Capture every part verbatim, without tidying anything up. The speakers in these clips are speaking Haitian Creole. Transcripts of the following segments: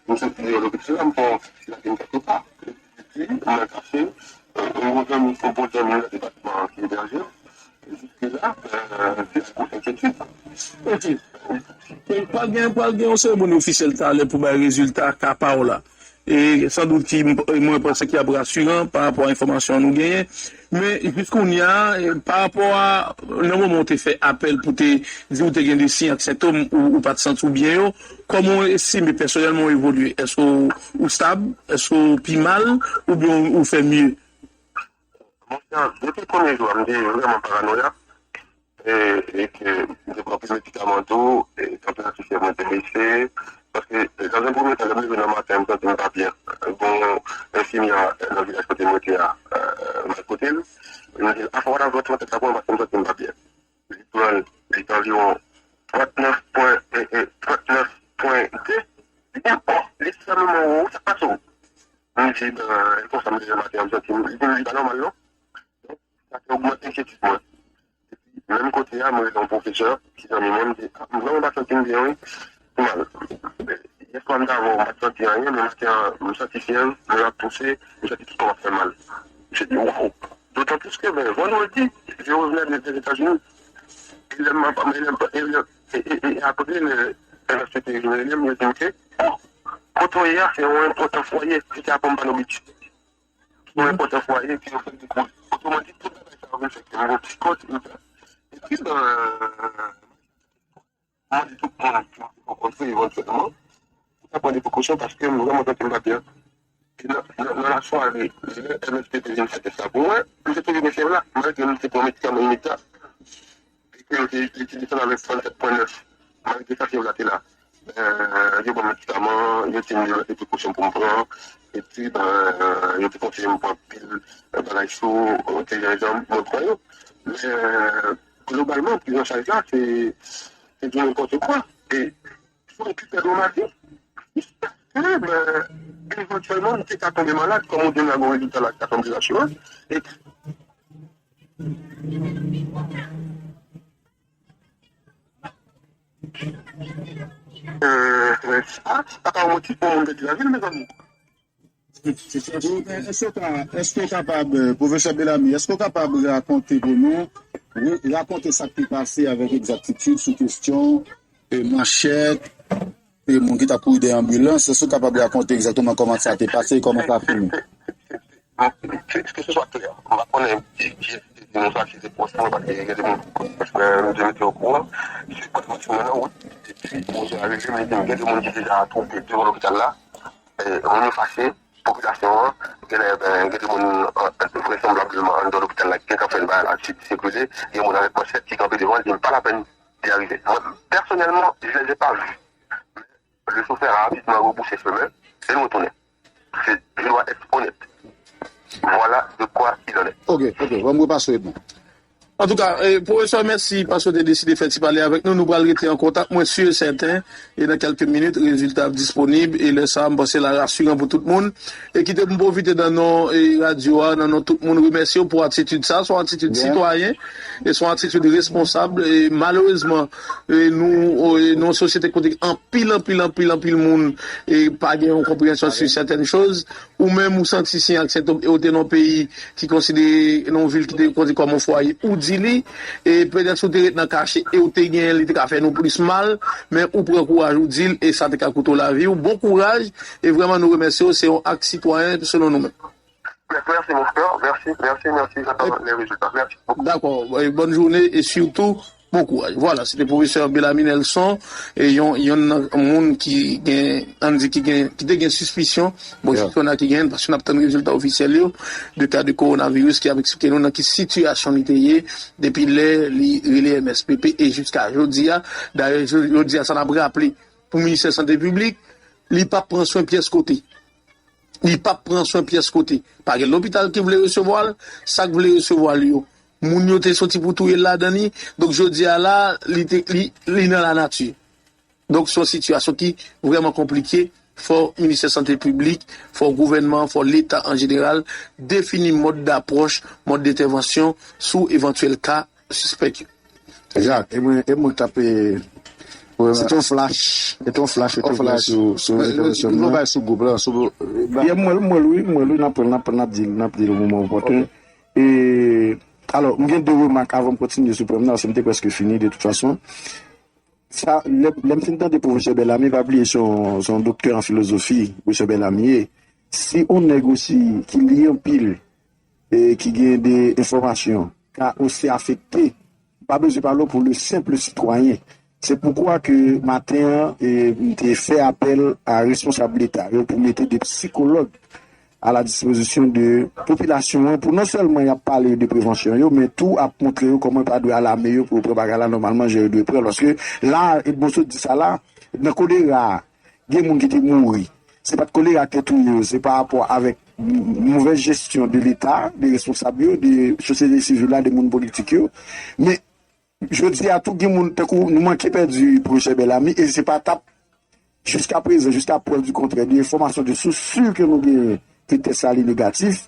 M soti deyò lopital la, m pran ti lapenn kèk repa. Epi, m al kache, euh, yon bon zanmi, yon bon zanmi nan depatman an ki ebèje m. E jiske la, euh, se ak gwo enkyetid. Ok. Pral gen, pral gen yon seremoni ofisyèl talè pou bay rezilta ka pa w la. E san dout ki, mwen panse ki ap rasiran pa rapò a enfòmasyon nou genyen. Men jiskounye a, e, pa rapò a, nan moman w te fè apèl pou te di w te gen de siy ak sentòm ou, ou pa t santi w byen yo, kòman w estime pèsonèlman w evolye? Èske w, ou stab? Èske w pi mal? Oubyen w, ou fè mye? Monchè, depi premye jou a, m te vrèman paranoya. E, e ke m te pran anpil medikaman tou, e tanperatur mwen te bese, paske, e, nan yon premye tan, lè m leve nan maten, m santi m pa byen. Bon, enfimyè nan vilaj kote m rete a, euh, m al kote l. M di l, "A, fò w ta vòt nan tèt la pou mwen, paske m santi m pa byen." Li pran l, li te anviwon trannèf pwen, e, e, trannèf pwen de. Li di m, "O, li ekstrèmeman wo, sa k pase w?" M di, "Ben, e konsa m leve maten an, m santi m," li di m, "Li pa nòmal, non." Donk, sa te ogmante enkyetid mwen. Epi, menm kote a, mwen rele yon pwofesè, ki zanmi mwen, m di, "A, m vrèman pa santi m byen, wi. M mal. Yèswa m t avè w, m pa t santi anyen, men maten an, m santi fyèv mwen ap pouse, m santi tout kò m ap fè mal." Misye di, "Waw!" Dotan plis ke, ben, vandredi, je revenais des, des États-Unis. E lè m ap, e lè m, e lè, e, e, e apre, lè M S T te vin rele m, yo di m ke, "O, kote w ye a, se yon enpòtan fwaye, ki te aprann pa nou bitch." Yon enpòtan fwaye ki yo fè dekoule. Otreman di, tout bagay sa yo vin fè ke m gon psikòz, m pè. Epi, ben, mwen di tout moun ki m te rankontre evantyèlman, pou ta pran de prekosyon paske m vrèman santi m pa byen. E nan, nan, nan lasware, lè M S T te vin fè tès la pou mwen, m te toujou gen fyèv la, malgre m te pran medikaman imedya. Epi yo te, li te desann avèk trannèf pwen nèf. Malgre sa, fyèv la te la. Euh, yo ban m medikaman, yo di m de prekosyon pou m pran. Epi, ben, euh, yo te konseye m pran pil, euh, bagay cho, euh, te jan mwen pran yo. Men, euh, globalman, prizanchaj la, se, se di nenpòt kwa. E si w okipè de w maten, jiskaske, ben, evantyèlman, m te ka tonbe malad, kòm ou di m la, gon rezilta la ki ka sanble rasiran. E Euh, sa, sa pa yon motif pou moun pèdi lavi l, mezanmi. Èske w ka, èske w kapab, euh, pwofesè Belamy, èske w kapab rakonte pou nou, rakonte sa k te pase avèk egzaktitid sou kesyon, euh, manchèt, e moun ki t ap kouri dèyè anbilans? Èske w kapab rakonte egzakteman kòman sa te pase e kòman sa fini? Ke, ke se swa klè, m pa konnen ki, kiyès ki te di nou sa, si se pwòch mwen, paske gen de moun ki pwòch mwen, m te mete okouran. Se pa maten nan wout, epi pwofesè a rele m, li di m, gen de moun ki deja atwoupe devan lopital la. E, moun yo fache, popilasyon an, genlè, ben, gen de moun, an, vrèsanblableman, anndan lopital la, ki gen k ap fè bagay la, si, sikile, gen moun avèk manchèt ki kanpe devan, li di m, pa lapèn, li arive. Mwen, pèsonèlman, je ne l'ai pas vu. Le chauffeur a rapidement rebroussé chemin et nous retourner. Je, je dois être honnête. Voilà de quoi il en est. Ok, ok, ban m repase w. Antouka, eh, pwofesè, mèsi paske w te deside fè ti pale avèk nou. Nou pral rete an kontak. Mwen si e sèten, e nan kèlke minit, rezilta ap disponib. E lè sa a, m panse l ap rasiran pou tout moun. E kite m pwofite nan non, e radyo a, nan non tout moun, remèsye w pou atitid sa. Se yon atitid sitwayen, e se yon atitid responsab. E malerezman, e nou, e nou yon sosyete kote anpil, anpil, anpil, anpil moun, e pa gen yon konpreyansyon sou sètèn choz. Ou menm, ou santi siy ak sentòm, e ou te nan yon peyi ki konsidere, nan yon vil ki te konsidere kòm yon fwaye, ou di li, e petèt si w te ret nan kache, e ou te genyen, li te ka fè nou plis mal, men ou pran kouraj, ou di l, e sa te ka koute w lavi w. Bon kouraj, e vrèman nou remèsye w, se yon ak sitwayen selon nou menm. Mèsi, mon frè. Mèsi, mèsi, mèsi. J'attends les résultats. Mèsi bokou. Dakò. E, bòn jounen e sitou, bon kouraj. Vwala, se te pwofesè Belamy Nelson, e yon, yon nan moun ki gen, ann di ki gen, ki te gen sispisyon, bon, jis kounye a ki gen, paske n ap tann rezilta ofisyèl yo, de ka de kowonaviris ki ap eksplike nou nan ki sitiyasyon li te ye, depi lè li rele M S P P e jiska jodi a. Dayè, jo-, jodi a, sa n ap raple, pou Ministè Sante Piblik, li p ap pran swen pyès kote. Li p ap pran swen pyès kote. Pa gen lopital ki vle resevwa l, sa k vle resevwa l yo. Moun yo te soti pou touye l ladan li. Donk, jodi a la, li te, li, li nan lanati. Donk, se yon sitiyasyon ki vrèman konplike. Fò Ministè Sante Piblik, fò gouvènman an, fò Leta an jeneral defini mòd dapwòch, mòd dentèvansyon sou evantyèl ka sispèk yo. Exact. E mwen, e mwen k t ap, e, Se te yon flash, se te yon flash, se te yon flash sou, sou entèvansyon nan. Bay sou gwoup la, sou. Yè, m wè l, m wè l, wi, m wè l, wi, n ap pran, n ap pran, n ap di l, n ap di l o moman opòten. E, alò, m gen de remak avan m kontinye sou pwen m nan, paske m te prèske fini, de tout fason. Sa, lè, lè m fin tande pwofesè Bèlami, pa bliye se yon, se yon doktè an filozofi, pwofesè Bèlami ye. Si yon nèg osi ki li anpil, e ki gen de enfòmasyon, ka osi afekte, pa bezwen pale w pou le senp sitwayen. Se poukwa ke maten an, e, m te fè apèl a responsab Leta yo pou mete de sikològ a la dispozisyon de popilasyon an, pou non sèlman y ap pale de prevansyon yo, men tou ap montre yo kòman yo ta dwe alame yo pou yo pran bagay la nòmalman jan yo dwe pran l. Paske la, Edmond sot di sa la, nan kolera a, gen moun ki te mouri. Se pa t kolera ki te touye yo, se pa rapò avèk m-, movèz jesyon de Leta, de responsab yo, de sosyete sivil la, de moun politik yo. Men, jodi a tou, gen moun, tankou nou manke pèdi pwofesè Bèlami, e se pa t ap, jiska prezan, jiska prèv di kontrè, de enfòmasyon de sous si ke nou genyen, ke tès la li negatif,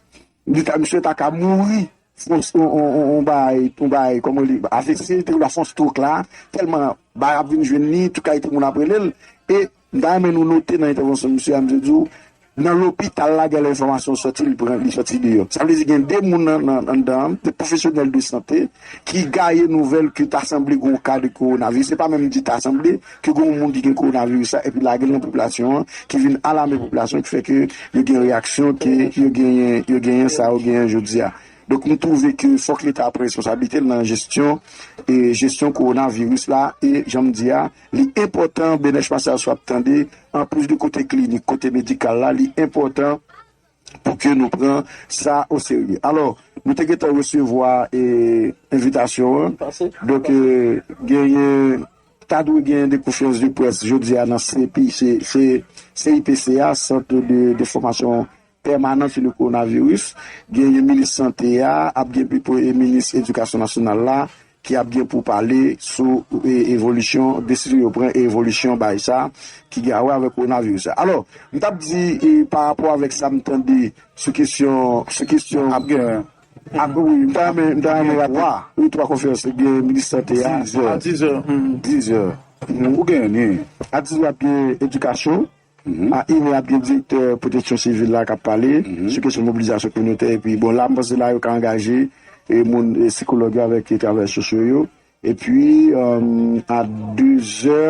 li ta, misye ta ka mouri. Fons, on, on, on, on bagay, on bagay, kòman li, A V C, te la fons twòk la, tèlman bagay ap vin jwenn li, tout kalite moun ap rele l. E m ta renmen nou note nan entèvansyon misye a, misye di w, nan lopital la, gen lè enfòmasyon sòti, li pran, li sòti deyò. Sa vle di gen de moun nan, nan, anndan an, de pwofesyonèl de sante, ki gaye nouvèl ke ta sanble gen yon ka de kowonaviris. Se pa menm di ta sanble, ke gen yon moun ki gen kowonaviris la, epi lage l nan popilasyon an, ki vin alame popilasyon, ki fè ke yo gen reyaksyon, ke yo genyen, yo genyen sa, yo genyen jodi a. Donk, m twouve ke fòk Leta pran responsablite l nan jesyon, e jesyon kowonaviris la, e jan m di a, li enpòtan, Benèch Masyal sou ap tande, anplis de kote klinik, kote medikal la, li enpòtan pou ke nou pran sa o serye. Alò, nou te gentan resevwa, e, envitasyon an. Donk, e, genyen, ta dwe genyen de konferans de près jodi a nan C P, C, C, C I P C a, Centre de, de Formation Permanente sur le Coronavirus. Genyen minis sante a, ap gen pi, e, minis edikasyon nasyonal la, ki ap gen pou pale sou, e, evolisyon, desizyon yo pran e evolisyon bagay sa, ki gen a wè avèk kowonaviris la. Alò, m t ap di, e, pa rapò avèk sa m tande sou kesyon, sou kesyon ap gen, ap, wi, m ta renmen, m ta renmen rapid. Wi, twa konferans, gen minis sante a. Dizè. A dizè. Dizè. Ou gen, a dizè ap gen edikasyon. A inè ap gen direktè pwoteksyon sivil la k ap pale sou kesyon mobilizasyon kominotè. Epi, bon, la, m panse la, yo ka angaje, e, moun, e, sikològ yo avèk, e, travayè sosyo yo. Epi, e, a dezè,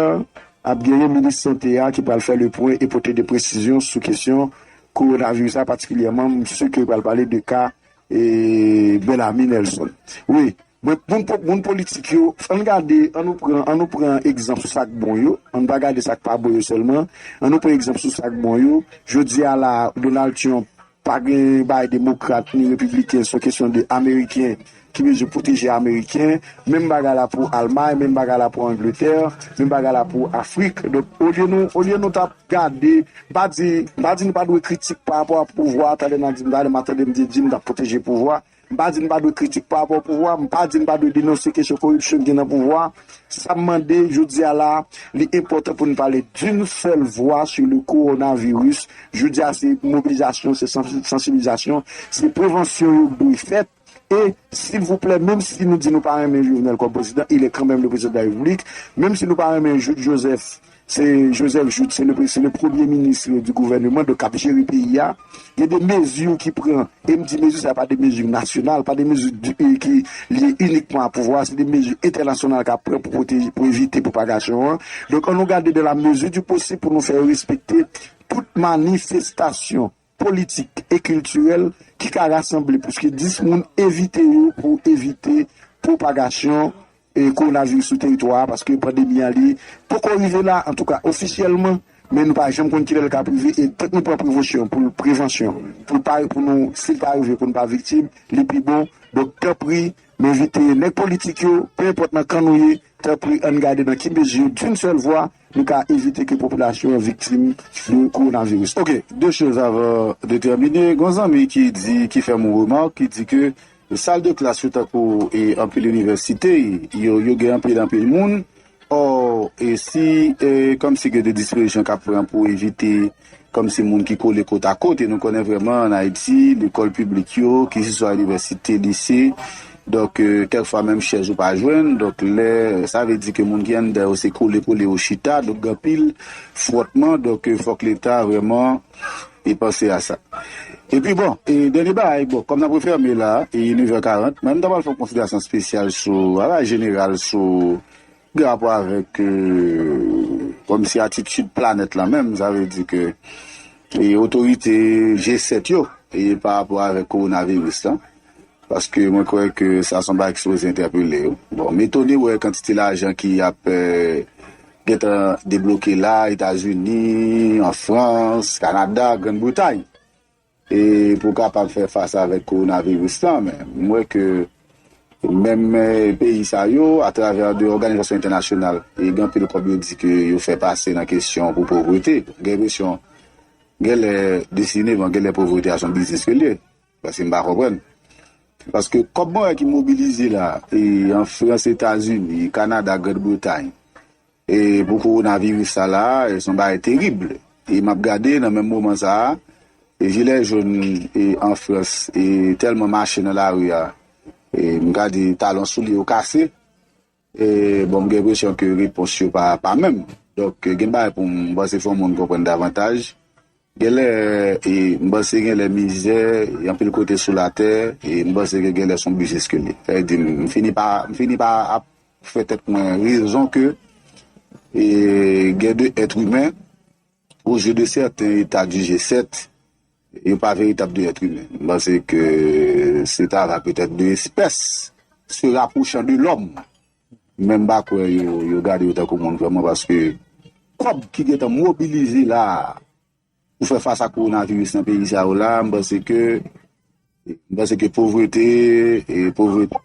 ap genyen minis sante a ki pral fè le pwen e pote de presizyon sou kesyon kowonaviris la, patikilyèman, m si ke pral pale de ka, e, Bèlami Nelson. Wi, mwen, moun, po-, moun politik yo, ann gade, ann nou pran, ann nou pran egzanp sou sa k bon yo, ann pa gade sa k pa bon yo sèlman, ann nou pran egzanp sou sa k bon yo. Jodi a la, Donald Trump pa gen bagay demokrat ni repibliken, se yon kesyon de ameriken ki bezwen pwoteje ameriken. Menm bagay la pou Almay, menm bagay la pou Angletè, menm bagay la pou Afrik. Donk, olye nou, olye nou t ap gade, m pa di, m pa di nou pa dwe kritik pa rapò a pouvwa, talè n a di m, talè m a tande m di, di m t ap pwoteje pouvwa. M pa di n pa dwe kritik pa rapò pouvwa, m pa di n pa dwe denonse kesyon koripsyon ki gen nan pouvwa. Sa m mande jodi a la, li enpòtan pou n pale d'une seule voix sur le coronavirus. Jodi a, se mobilizasyon, se sans-, sansibilizasyon, se prevansyon yo k dwe fèt. E, silvouplè, menm si nou di nou pa renmen Jovenel kòm prezidan, il est quand même le président de la République. Menm si nou pa renmen Jouthe Joseph, se Joseph Jouthe, se le, se le premye minis du gouvernement, donk, k ap jere peyi a. Gen de mezi ki pran, e m di mezi sa pa de mezi nasyonal, pa de mezi di, e, ki lye inikman a pouvwa, se de mezi entènasyonal k ap pran pou pwoteje, pou evite pwopagasyon an. Donk, ann nou gade dans la mesure du possible pou nou fè respekte tout manifestasyon politik e kiltirèl ki ka rasanble plis ke dis moun, evite yo pou evite pwopagasyon, e, kowonaviris sou teritwa a, paske pandemi a li poko rive la, antouka ofisyèlman, men nou pa janm konn kilè l ka rive, e tank nou pran prevosyon pou l, prevansyon, pou l pa, pou nou, si l ta rive pou n pa viktim, li pi bon. Donk, tanpri, m envite nèg politik yo, pe enpòt nan kan nou ye, tanpri, ann gade nan ki mezi, d'une seule voix, nou ka evite ke popilasyon an viktim de kowonaviris. Ok, de choz avan de tèmine. Gon zanmi ki di, ki fè m yon remak, ki di ke sal de klas yo, tankou, e, anpil inivèsite, yo, yo gen anpil, anpil moun. Ò, e si, e, kòmsi gen de dispozisyon k ap pran pou evite, kòmsi moun ki kole kot a kot, e nou konnen vrèman ann Ayiti, lekòl piblik yo, keseswa inivèsite, lise, Donk, kèk fwa menm chèz ou pa jwenn. Donk, lè sa vle di ke moun ki anndan yo se kole kole yo chita. Donk, gen anpil fwòtman. Donk, fòk Leta vrèman e panse a sa. Epi bon, e dènye bagay, bon, kòm n ap refèmen la, e nevè karant, mwen m ta pral fè yon konsiderasyon espesyal sou, bagay jeneral sou gen rapò avèk, kòmsi atitid planèt la menm, sa vle di ke e otorite G sèt yo, e pa rapò avèk kowonaviris la. Paske mwen kwè ke sa se yon bagay ki sipoze entèpele yo. Bon, m etone wè kantite lajan ki ap gentan debloke la, Etazini, an Frans, Kanada, Grann Bretay, e pou kapab fè fas avèk kowonaviris la. Men m wè ke menm peyi sa yo, atravè de òganizasyon entènasyonal, e gen anpil kòb yo di ke yo fè pase nan kesyon pou povrete. Gen enpresyon, genlè, desine, bon, genlè povrete a se yon biznis ke l ye. Paske m pa konprann. Paske kòb mwen wè ki mobilize la, e an Frans, Etazini, Kanada, Grann Bretay, e pou kowonaviris sa la, e se yon bagay terib. E m ap gade nan menm moman sa a, e jilè jòn e an Frans, e tèlman mache nan lari a, e m ka di talon soulye yo kase. E bon, m gen enpresyon ke repons yo pa, pa menm. Donk, gen bagay pou m panse fò moun konprann davantaj. Genlè, e m panse genlè mizè, e anpil kote sou latè, e m panse ke genlè se yon biznis ke l ye. Sa vle di, m fini pa, m fini pa ap fè tèt mwen rezon ke e gen de èt imen, aux yeux de certains États du G sèt, yo pa veritab de èt imen. M panse ke se travay petèt de espès se rapwochan de lòm. Men m pa kwè yo, yo gade yo tankou moun vrèman, paske kòb ki gentan mobilize la a pou fè fas a kowonaviris nan peyi sa yo la, m panse ke, m panse ke povrete, e povrete